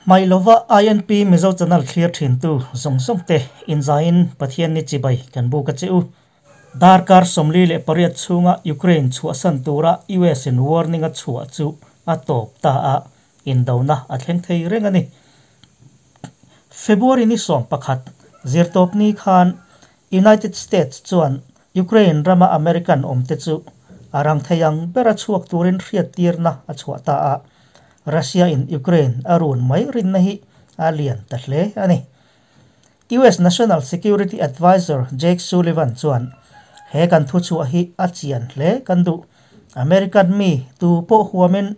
Hmaih lova INP Mizo Channel thlir thintu zawng zawng te inzaiin Pathian ni chibai kan buk a che u. Darkar 48 chhunga Ukraine chhuahsan tura US in warning a chhuah chu a tawp ta a, indona a thleng thei reng a ni. February ni 11 zirtawpni khan United States chuan Ukraine rama American awmte chu a rang thei ang bera chhuak turin hriattirna a chhuah ta a, Russia in Ukraine a run mai rinna hi a lian ta hle a ni. US National Security Advisor Jake Sullivan chuan he kan thuchhuah hi a chian hle kan duh. American mi tu pawh huamin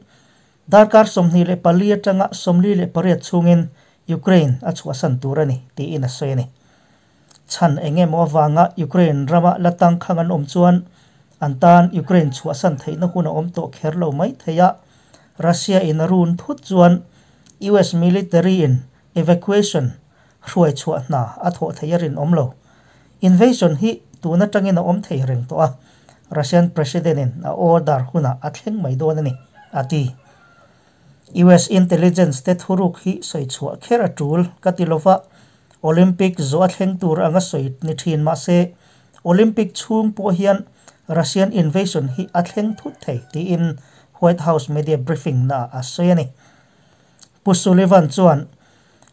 darkar 24 atanga 48 chhungin Ukraine a chhuahsan tur a ni tiin a sawi a ni. Chhan eng emaw avanga Ukraine rama la tang khang an awm chuan an tan Ukraine chhuahsan theihna hun a awm tawh kher lo mai thei a, Russia in a run thut chuan US military in evacuation hruai chhuah hna a thawh thei a rinawm lo. Invasion hi tun atangin a awm thei reng tawh a, Russian President in a order hunah a thleng mai dawn a ni, a ti. US intelligence te thuruk hi sawi chhuah kher a tul ka ti lova, Olympic zawh a thleng tur anga sawi ni thin mahse Olympic chhung pawh hian Russian invasion hi a thleng thut thei tiin White House media briefing naah a sawi a ni. Pu Sullivan chuan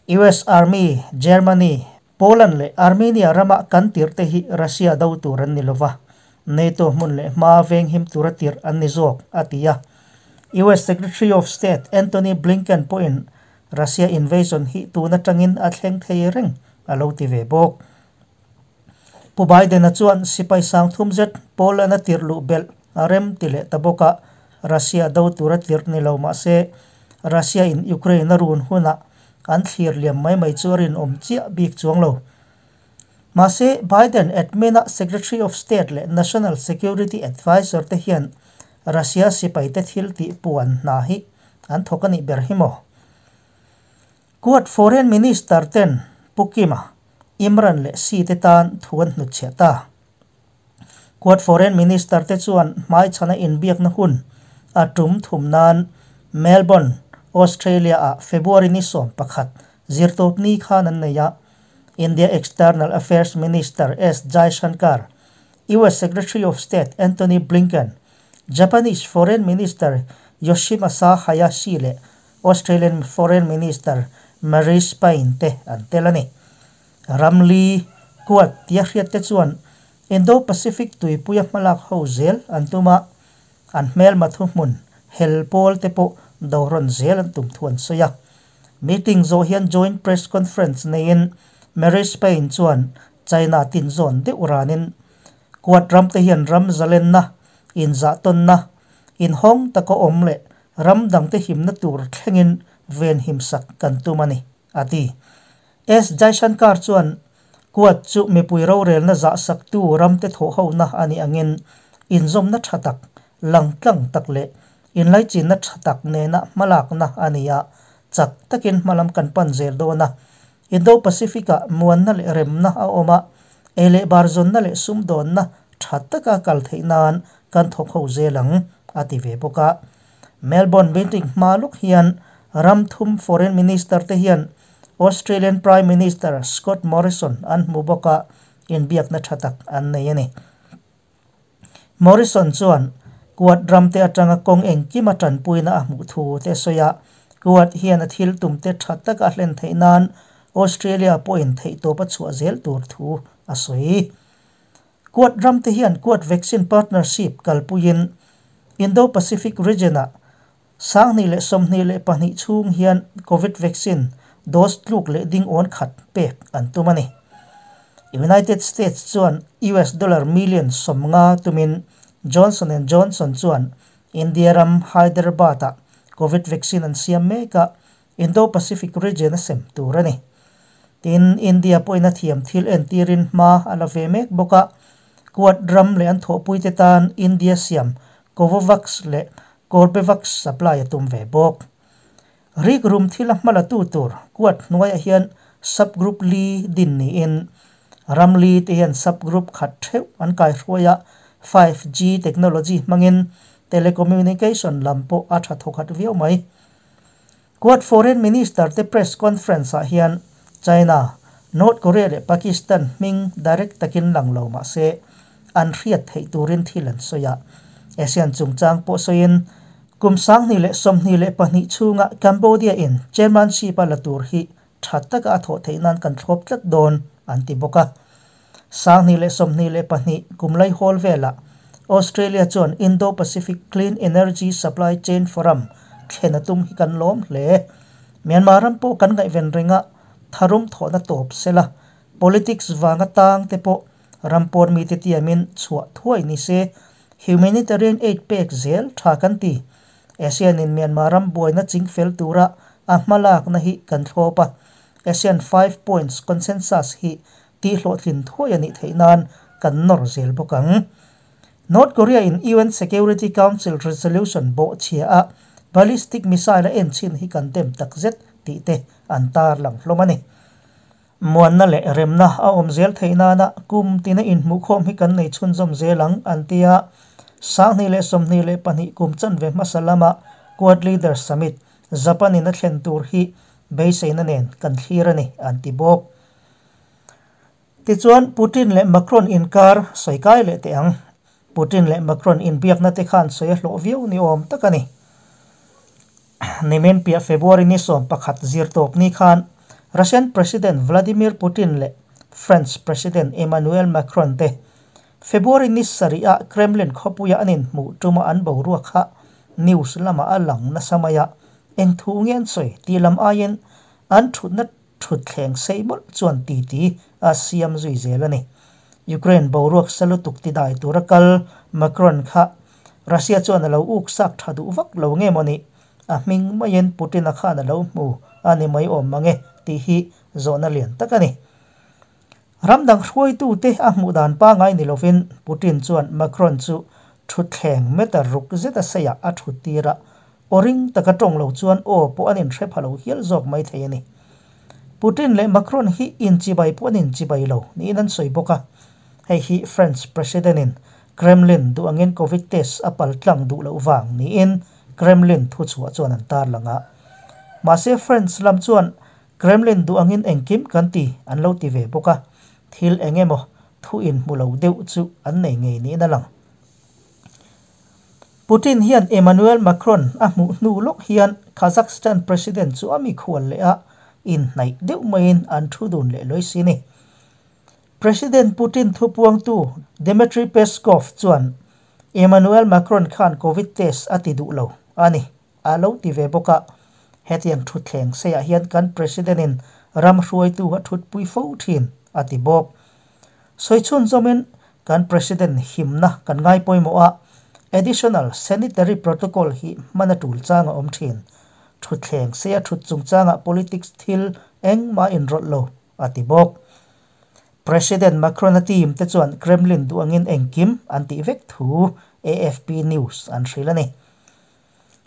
US Army, Germany, Poland leh Armenia rama kan tirh te hi Russia do tur an ni lova, NATO hmun leh hma venghim tura tirh an ni zawk, a ti a. US Secretary of State Antony Blinken pawhin Russia invasion hi tun atangin a thleng thei reng a lo ti ve bawk. Pu Biden-a chuan sipai sang thum zet Poland a tirh luh belh a rem ti leh ta bawk a, Russia do tura tirh ni lo mah se Russia in Ukraine a run hunah an thlir liam mai mai chu a rinawm chiah bik chuang lo. Mahse, Biden admin-a Secretary of State leh National Security Advisor te hian Russia sipaite thil tih puan hna hi an thawk a nih ber hi maw? Quad Foreign Minister ten Pu Kima, Imran leh Xi te tan thu an hnutchhiah ta. Quad Foreign Minister te chuan hmaichhana inbiakna hun a tum thum nan Melbourne, Australia ah February ni 11 zirtawpni khan an nei a. India External Affairs Minister S Jaishankar, US Secretary of State Antony Blinken, Japanese Foreign Minister Yoshimasa Hayashi leh Australian Foreign Minister Marise Payne te an tel a ni. Ramli, Quad tia hriat te chuan Indo-Pacific tuipuia hmalak ho zel an tum a, an hmelma thuhmun hel pawl te pawh do rawn zel an tum thu an sawi a. Meeting zawh hian joint press conference neiin Marise Payne chuan China tin zawn deuh ranin Quad ram te hian ram zalenna, inzahtawnna, inhawng taka awm leh ram dangte himna tur thlengin ven himsak kan tum a ni, a ti. S Jaishankar chuan Quad chu mipui rorelna zahsaktu ramte thawhhona a nih angin inzawmna tha tak, langtlang tak leh inlaichinna tha tak nena hmalakna a ni a, chak takin hmalam kan pan zel dawn a. Indo-Pacific-ah muanna leh remna a awm a, ei leh bar zawnna leh sumdawnna tha taka kal theih nan kan thawk ho zel ang, a ti ve bawk a. Melbourne meeting hma lawk hian ram thum foreign minister te hian Australian Prime Minister Scott Morrison an hmu bawk a, inbiakna tha tak an nei a ni. Morrison chuan Quad ramte atanga kawng engkima tanpuina a hmuh thu te a sawi a, Quad hian a thil tumte tha taka a hlen theih nan Australia pawhin theihtawp a chhuah zel tur thu a sawi. Quad ramte hian Quad Vaccine Partnership kalpuiin Indo-Pacific region-ah 2022 chhung hian Covid vaccine dose tluk leh ding awn khat pek an tum a ni. United States chuan US dollar million 50 tumin Johnson and Johnson chuan India ram Hyderabad-ah Covid vaccine an siam mek a, Indo-Pacific region a sem tur a ni. Tin, India pawhin a thiam thil entirin hma a la ve mek bawk a, Quad ram leh an thawhpuite tan India siam Covovax leh Corbevax supply a tum ve bawk. Rikrum thil a hmalatu tur Quad hnuaiah hian sub-group li din niin ram li te hian sub-group khat theuh an kaihruai a, 5G technology hmangin telecommunication lam pawh a tha thawkhat viau mai. Quad Foreign Minister te press conference-ah hian China, North Korea leh Pakistan hming direct takin lang lo mah se an hriat theih turin thil an sawi a. ASEAN chungchang pawh sawiin kum 2022 chhunga Cambodia in chairmanship a la tur hi tha taka a thawh theih nan kan thlawp tlat dawn an ti bawk a. 2022 kum laihawl velah Australia chuan Indo-Pacific Clean Energy Supply Chain Forum thlen a tum hi kan lawm hle. Myanmar ram pawh kan ngaihven reng a, tharum thawhna tawp sela, politics vanga tang te pawh ram pawn mite tiamin chhuah thuai ni se, humanitarian aid pek zel tha kan ti. ASEAN in Myanmar ram buaina chingfel tura a hmalakna hi kan thlawp a, ASEAN Five Points Consensus hi tihhlawhtlin thuai a nih theih nan kan nawr zel bawk ang. North Korea in UN Security Council resolution bawhchhia a ballistic missile a en chhin hi kan dem takzet tih te an tarlang hlawm a ni. Muanna leh remna a awm zel theih nana kum tina inhmuhkhawm hi kan nei chhunzawm zel ang an ti a. 2022 kum chanve hmasa lama Quad Leaders Summit Japan in a thlen tur hi beiseina nen kan thlir a ni an ti bawk. Tichuan, Putin leh Macron inkar sawi kai leh teh ang. Putin leh Macron inbiakna te khan sawi a hlawh viau ni awm tak a ni. Nimin piah February ni 11 zirtawp ni khan Russian President Vladimir Putin leh French President Emmanuel Macron te February ni sarih ah Kremlin khawpuia an inhmuh tuma an boruak kha news lamah a lang nasa mai a, eng thu nge an sawi tih lam aiin an thutna Thutthleng sei mawlh chuan titi a siam zui zel a ni. Ukraine boruak sa lutuk ti dai tura kal Macron kha Russia chuan a lo uk sak tha duh vak lo nge maw ni? A hming maiin Putin-a khan a lo hmu a ni mai awm mang e tih hi zawhna lian tak a ni. Ram dang hruaitute a hmuh dan pangngai ni lovin Putin chuan Macron chu thutthleng meter ruk zeta seiah a thut tir a, aw ring taka tawng lo chuan aw pawh an inhre pha lo hial zawk mai thei a ni. Putin leh Macron hi inchibai pawh an inchibai lo niin an sawi bawk a, hei hi French President-in Kremlin duh angin Covid test a pal tlang duh loh vang niin Kremlin thuchhuah chuan an tarlang a. Mahse French lam chuan Kremlin duh angin engkim kan ti an lo ti ve bawk a, thil eng emaw thu inhmu lo deuh chu an nei ngei niin a lang. Putin hian Emmanuel Macron a hmuh hnu lawk hian Kazakhstan President chu a mikhual leh a inhnaih deuh maiin an thu dun leh lawi si ni. President Putin thupuangtu Dmitry Peskov chuan Emmanuel Macron khan Covid test a ti duh lo a ni. A lo ti ve bawk a, hetiang thutthleng seiah hian kan President-in ram hruaitu a thutpui fo thin, a ti bawk. Sawi chhunzawmin, kan President himna kan ngai pawimawh a, additional sanitary protocol hi hman a tul chang a awm thin. Thutthleng seia thut chungchangah politics thil engmah inrawlh lo, a ti bawk. President Macron-a team te chuan Kremlin duh angin engkim an tih vek thu AFP News an hrilh a ni.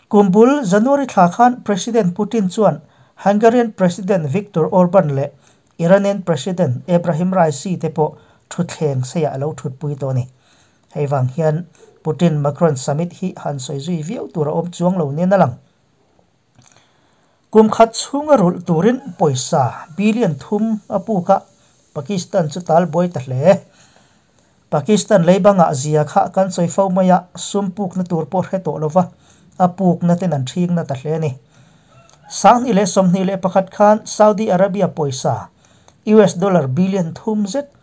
Kum bul January thla khan President Putin chuan Hungarian President Viktor Orban leh Iranian President Ebrahim Raisi te pawh thutthleng seiah a lo thutpui tawh a ni. Hei vang hian Putin-Macron summit hi han sawi zui viau tur a awm chuang lo nen a lang. Kum khat chhunga rulh turin pawisa billion thum a puk a, Pakistan chu tal buai ta hle. Pakistan lei bangah zia kha kan sawi fo mai a, sum pukna tur pawh hre tawh lova, a pukna ten an thingna ta hle a ni. 2021 khan Saudi Arabia pawisa US dollar billion thum zet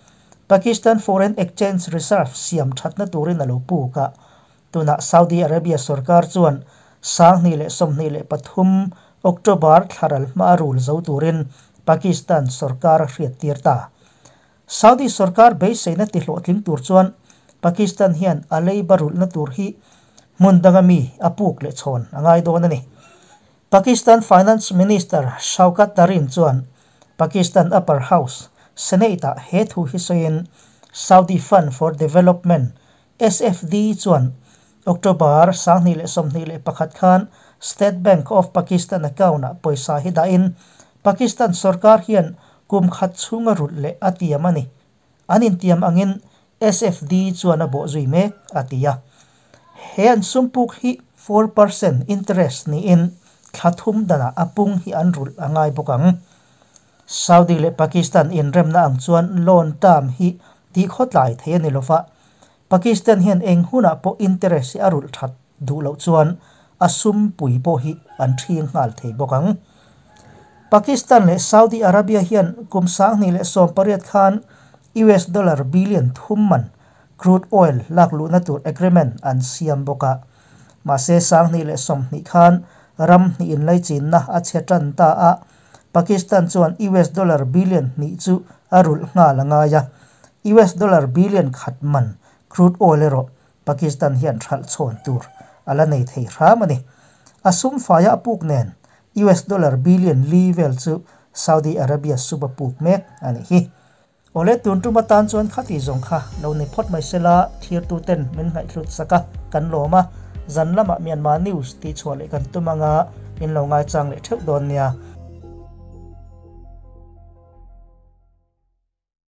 Pakistan foreign exchange reserve siam thatna turin a lo puk a, tunah Saudi Arabia sorkar chuan 2023 October thlaral hma a rul zo turin Pakistan sorkar a hriattir ta. Saudi sorkar beiseina tihlawhtling tur chuan Pakistan hian a leiba rulhna tur hi hmun danga mi a puk leh chhawn a ngai dawn a ni. Pakistan Finance Minister Shaukat Tarin chuan Pakistan Upper House, Senate-ah he thu hi sawiin Saudi Fund for Development, SFD, chuan October 2021 khan State Bank of Pakistan account-ah pawisa hi dahin Pakistan sorkar hian kum khat chhunga rulh leh a tiam a ni. An intiam angin SFD chuan a bawh zui mek, a ti a. He an sumpuk hi 4% interest niin Thla thum danah a pung hi an rulh a ngai bawk ang. Saudi leh Pakistan inremna ang chuan loan term hi tihkhawtlai thei a ni lova, Pakistan hian eng hunah pawh interest hi a rulh that duh loh chuan a sum pui pawh hi an ṭhing nghal thei bawk ang. Pakistan leh Saudi Arabia hian kum 2018 khan US dollar billion thum man crude oil lak luhna tur agreement an siam bawk a. Mahse 2020 khan ram hnih inlaichinna a chhe tan ta a, Pakistan chuan US dollar billion hnih chu a rulh nghal a ngai a, US dollar billion khat man crude oil erawh Pakistan hian hralh chhawn tur a la nei thei hram a ni. A sum faia a puk nen US dollar billion li vel chu Saudi Arabia sum a puk mek a nih hi. Awle tun tum atan chuan khati zawng kha lo ni phawt mai sela thirtu ten min ngaihhlut sak a, kan lawm a, zan lamah Myanmar News tih chhuah leh kan tum anga min lo ngaichang leh theuh dawn nia.